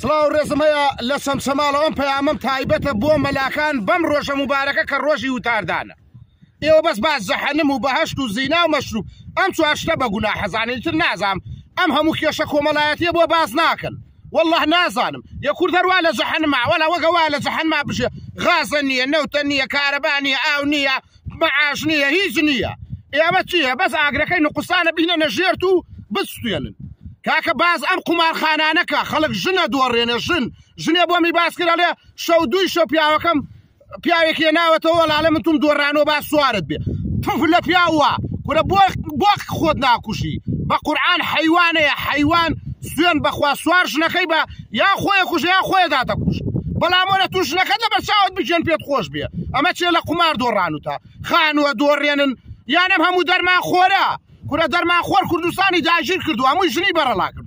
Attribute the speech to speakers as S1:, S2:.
S1: سڵاو ڕێزم هەیە لە چەمچەماڵەوە ئەم پەیامەم تایبەتە بۆ مەلاکان بەم ڕۆژە موبارەکە کە ڕۆژی وتاردانە ئێوە بەس باس جەحەنم و بەهەشت و زینا و مەشروب ئەم چوار شتە بە گوناح حەزانین تر نازام ئەم هەموو کێشە کۆمەڵایەتیە بۆ باس ناکەن والله نازانم یە کورد هەروا لە جەحەنما وەلا وەگە وا لە جەحەنما بژێ غازە نییە نەوتە نییە کارەبا نییە ئاو نییە مەعاش نییە هیچ نییە ئێمە چییە بەس ئاگرەکەی نقوسانە بینەنە ژێرت و بستێنن کاکە باز ئەم قومارخانانەکە خەڵک ژنە دۆڕێنە ژن ژنێ بۆمی باس کرد ئەڵێ شەو دووی شەو پیاوەکەم پیاوێک هێناوەتەوە لاڵێ من توم دۆڕانەوە با سوارت بێ تف لە پیاوە کورە بۆ بۆ خۆت ناکوژی بە قورعان حەیوانەیە حەیوان سوێن بەخوا سوار ژنەکەی بە یا خۆی کوژە یا خۆی داتەکوشت بەڵام وەرە تو ژنەکەت لەبەر چاوت بگێن پێت خۆش بێ ئەمە چێ لە قومار دۆڕانوتە خانووە دۆڕێنن یانم هەموو دەرمان خۆرە کورە دەرمان خۆر کوردستانی داگیر کردو هەمووی ژنی بەرەڵا کرد.